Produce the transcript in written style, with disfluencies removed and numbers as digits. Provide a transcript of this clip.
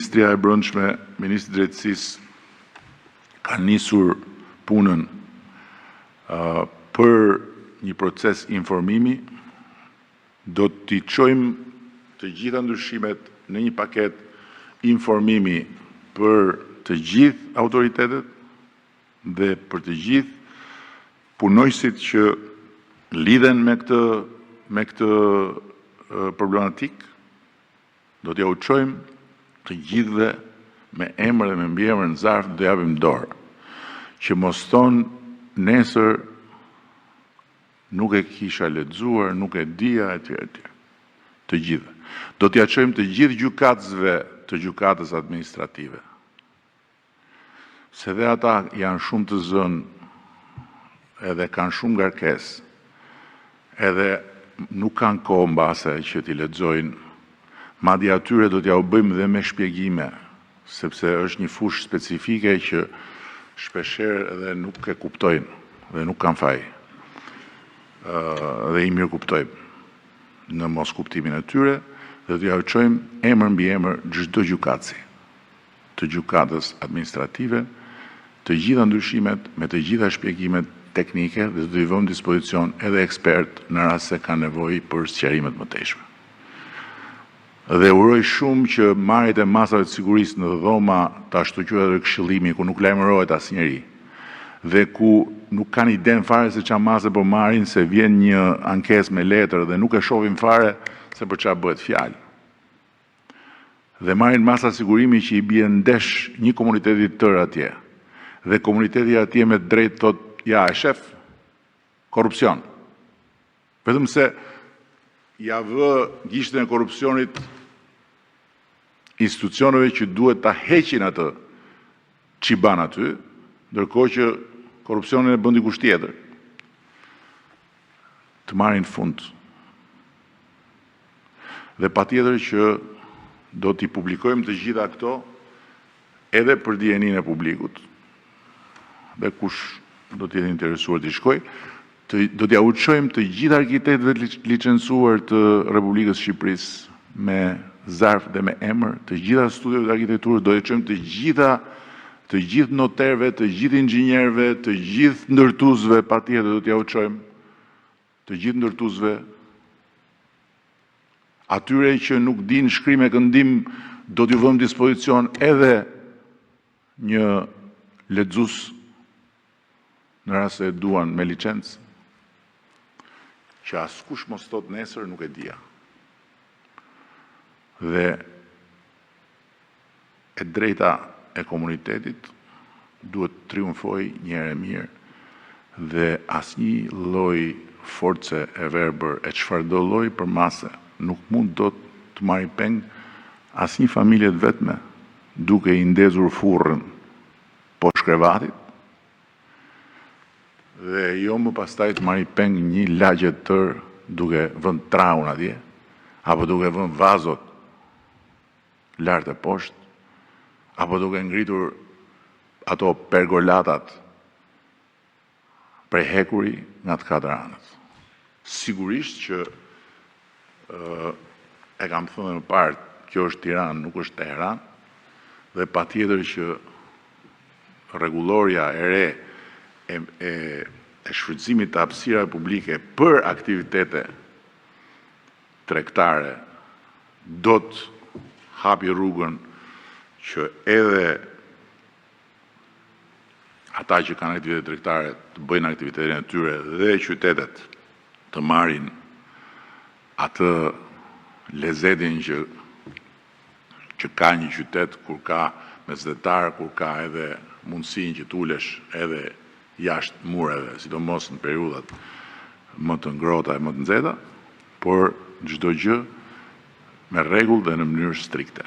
Ministria e Brendshme, Ministri i Drejtësisë kanë nisur punën për një proces informimi. Do t'i çojmë të gjitha ndryshimet në një paketë informimi për të gjithë autoritetet dhe për të gjithë punonjësit që lidhen me këtë problematikë. Do t'jua çojmë të gjithëve me emër dhe me mbiemër në zarf, do japim dorë, që të mos thonë nesër nuk e kisha lexuar, nuk e dija e të tjera e të tjera. Të gjithëve. Do t'ia çojmë të gjithë gjykatësve të Gjykatës Administrative, se dhe ata janë shumë të zënë edhe kanë shumë ngarkesë, edhe nuk kanë kohë mbase që t'i lexojnë. Madje atyre do t'jua bëjmë dhe me shpjegime, sepse është një fushë specifike që shpeshherë edhe nuk e kuptojnë dhe nuk kanë faj. Dhe i mirëkuptojmë në moskuptimin e tyre dhe do t'jua çojmë emër mbi emër çdo gjykatësi të Gjykatës Administrative, të gjitha ndryshimet me të gjitha shpjegimet teknike dhe do t'i vëmë në dispozicion edhe ekspertë në rast se kanë nevojë për sqarime të mëtejshme. Dhe uroj shumë që marrjet e masave të sigurisë në dhoma të ashtuquajtura këshillimi, ku nuk lajmërohet asnjeri dhe ku nuk kanë idenë fare se ça mase po marrin, se vjen një ankesë me letër dhe nuk e shohin fare se për çfarë bëhet fjalë. Dhe marrin masa sigurimi që i bien ndesh një komuniteti të tërë atje. Dhe komuniteti atje me të drejtë thotë, ja e shef, korrupsion. Vetëm se ia vë gishtin e korrupsionit institucioneve që duhet ta heqin atë çiban aty, ndërkohë që korrupsionin e bën dikush tjetër. Të marrin fund. Dhe patjetër që do t'i publikojmë të gjitha këto edhe për dijeninë e publikut dhe kush do të jetë interesuar t'i shikojë, do t'jua u çojmë të gjithë arkitektëve të licencuar të Republikës së Shqipërisë me zarf dhe me emër, të gjitha studiove të arkitekturës, do t'i çojmë të gjitha të gjithë noterëve, të gjithë inxhinierëve, të gjithë ndërtuesve, patjetër do t'jua u çojmë të gjithë ndërtuesve, atyre që nuk dinë shkrim e këndim, do t'ju vëmë në dispozicion edhe një lexues në rast se e duan me licencë, që askush mos thotë nesër nuk e dija. Dhe e drejta e komunitetit duhet të triumfojë një herë e mirë dhe asnjë lloj force e verbër e çfarëdo lloj përmase nuk mund dot të marrë peng asnjë familje të vetme duke i ndezur furrën poshtë krevatit dhe jo më pastaj të marrë peng një lagje të tërë duke vënë traun atje apo duke vënë vazot lart e poshtë apo duke ngritur ato pergolatat prej hekuri nga të katër anët. Sigurisht që e kam thënë më parë, kjo është Tiranë, nuk është Teheran, dhe patjetër që rregullorja e re e, e, e shfrytëzimit të hapësirave publike për aktivitete tregtare do të hapi rrugën që edhe ata që kanë aktivitete tregtare të bëjnë aktivitetin e tyre dhe qytetet të marrin atë lezetin që që ka një qytet kur ka mesdhetar, kur ka edhe mundësinë që të ulesh edhe jashtë mureve, sidomos në periudhat më të ngrohta e më të nxehta, por çdo gjë me rregull dhe në mënyrë strikte.